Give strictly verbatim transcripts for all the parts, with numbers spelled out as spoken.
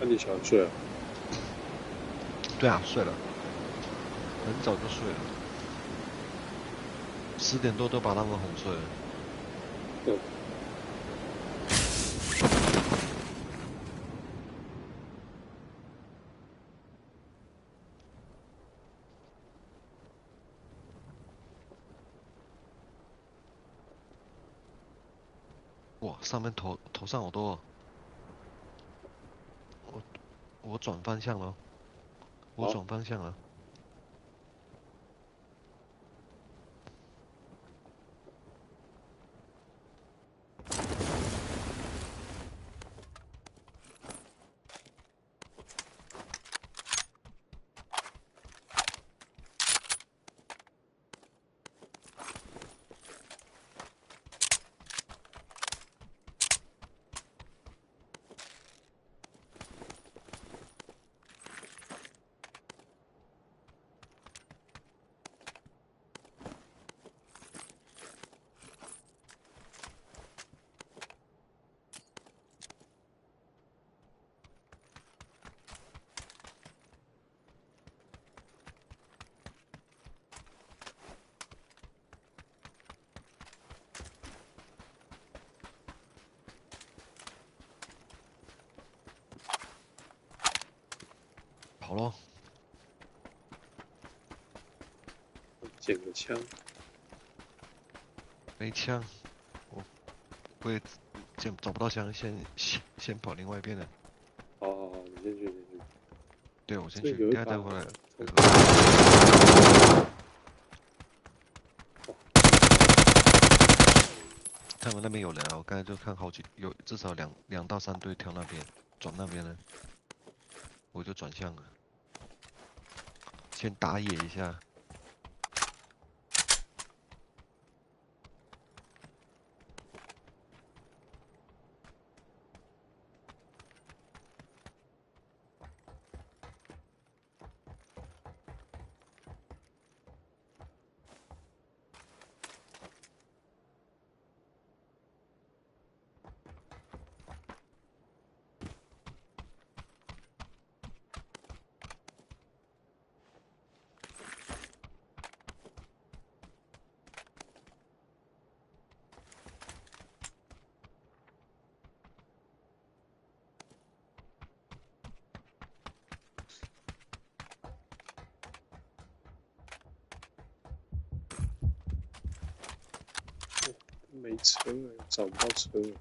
那你想睡啊？对啊，睡了，很早就睡了，十点多都把他们哄睡了。嗯。哇，上面头，头上好多哦。我，我转方向了，我转方向了。跑咯。捡个枪。没枪，我不会，先找不到枪，先，先，先跑另外一边的。哦，你先去，你先去。对，我先去，这有一把等下再回来。他们那边有人啊，我刚才就看好几，有至少两，两到三队跳那边，转那边了，我就转向了，先打野一下。没车了，找不到车了。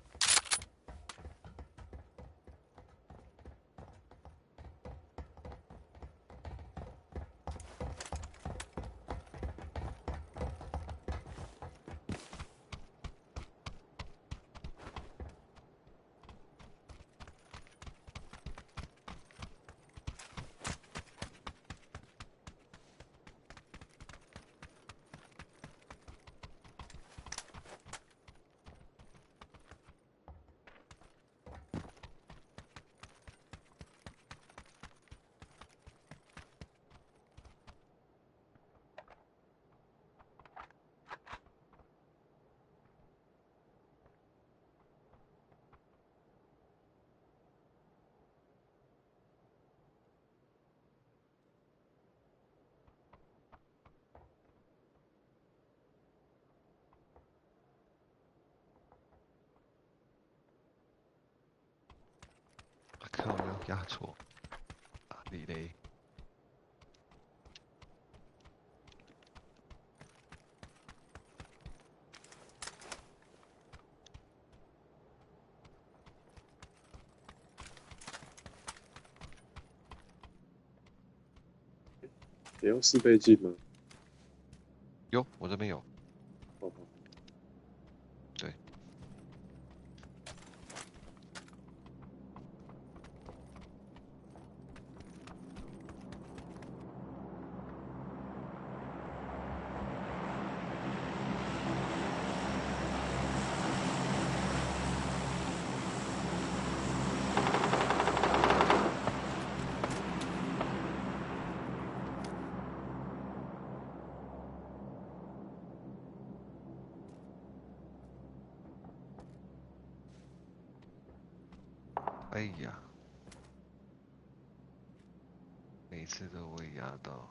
靠，要压错，哪里嘞？ 你用四倍镜吗？有，我这边有。哦，好。对。 哎呀。这个我也压到。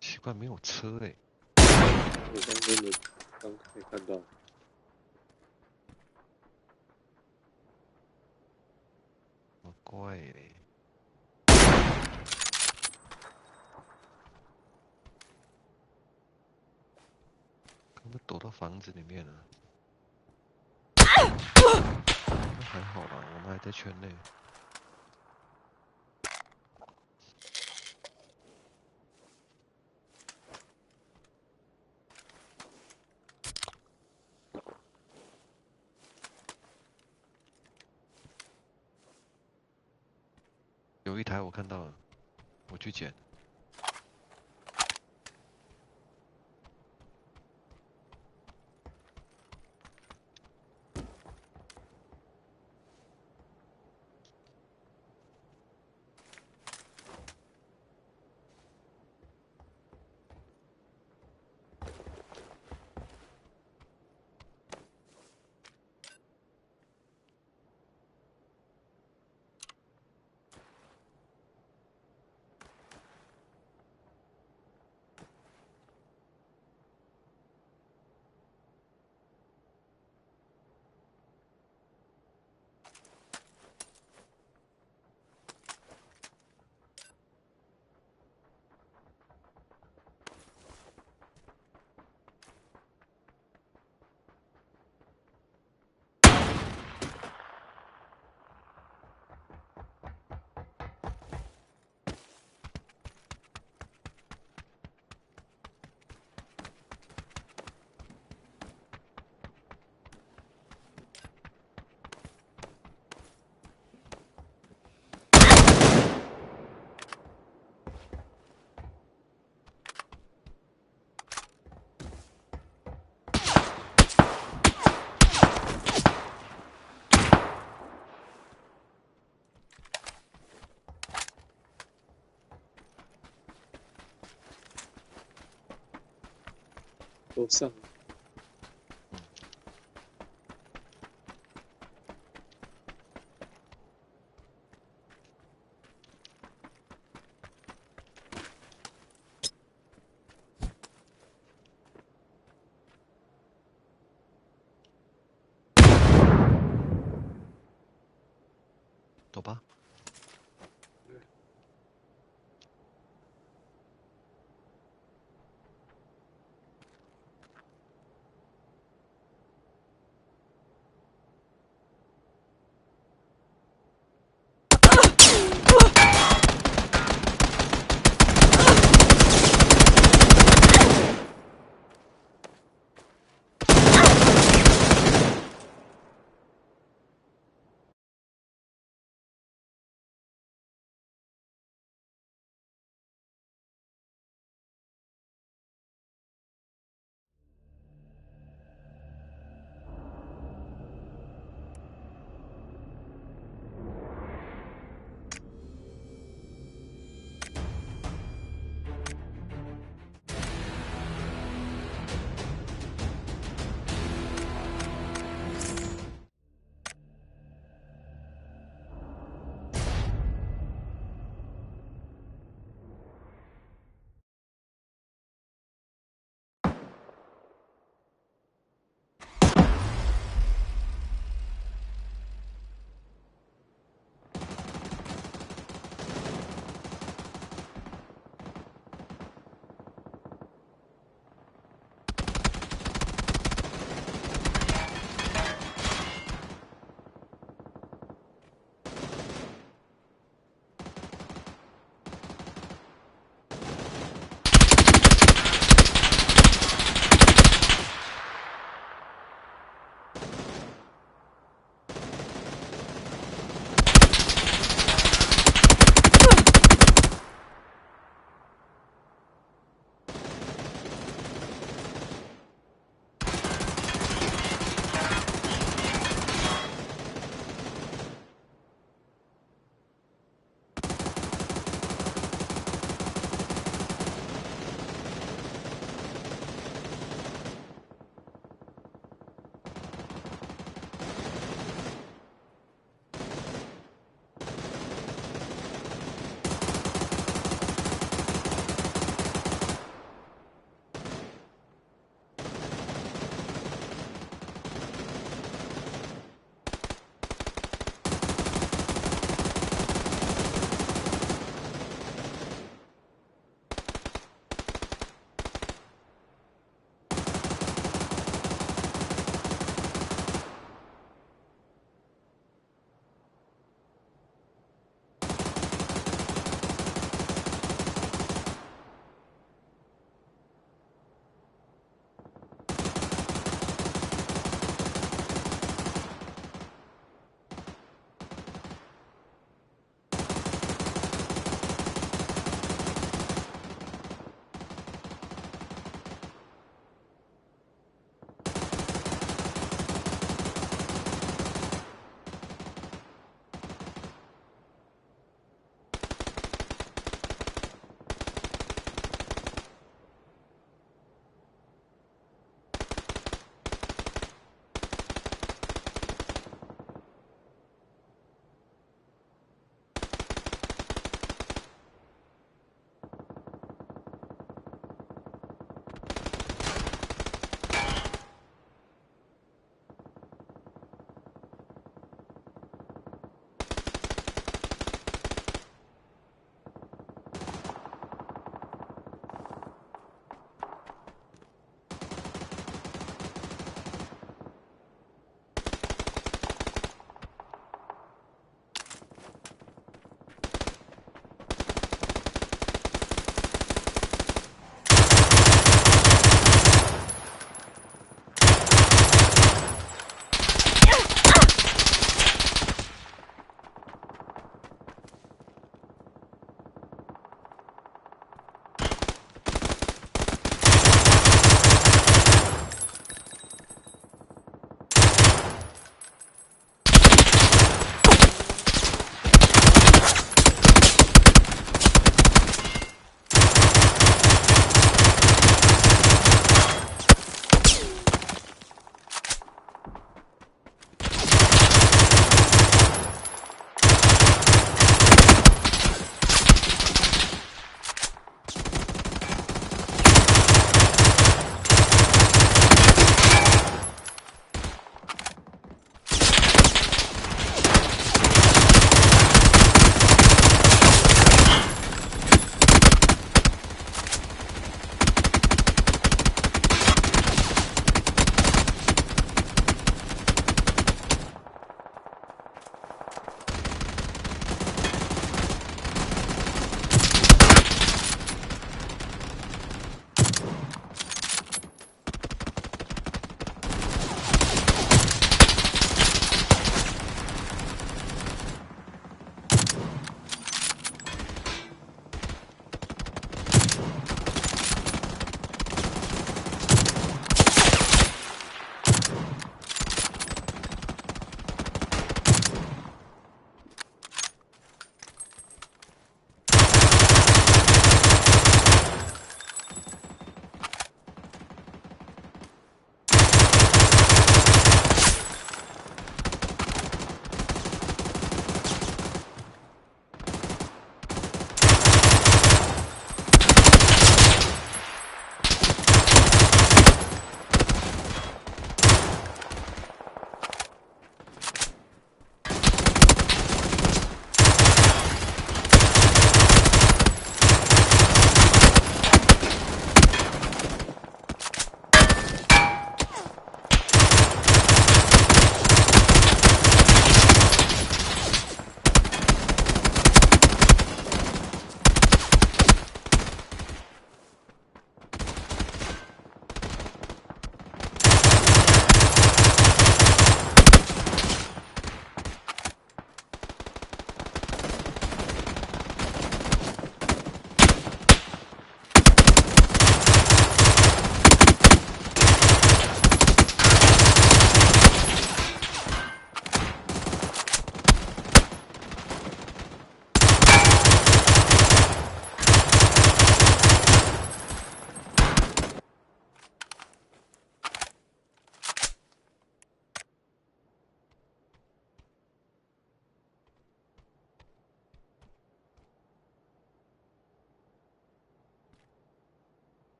奇怪，没有车哎。我刚刚没，刚才看到。 什么怪嘞？他们躲到房子里面了。那还好啦，我们还在圈内。 有一台我看到了，我去捡。 Kosong. Topa.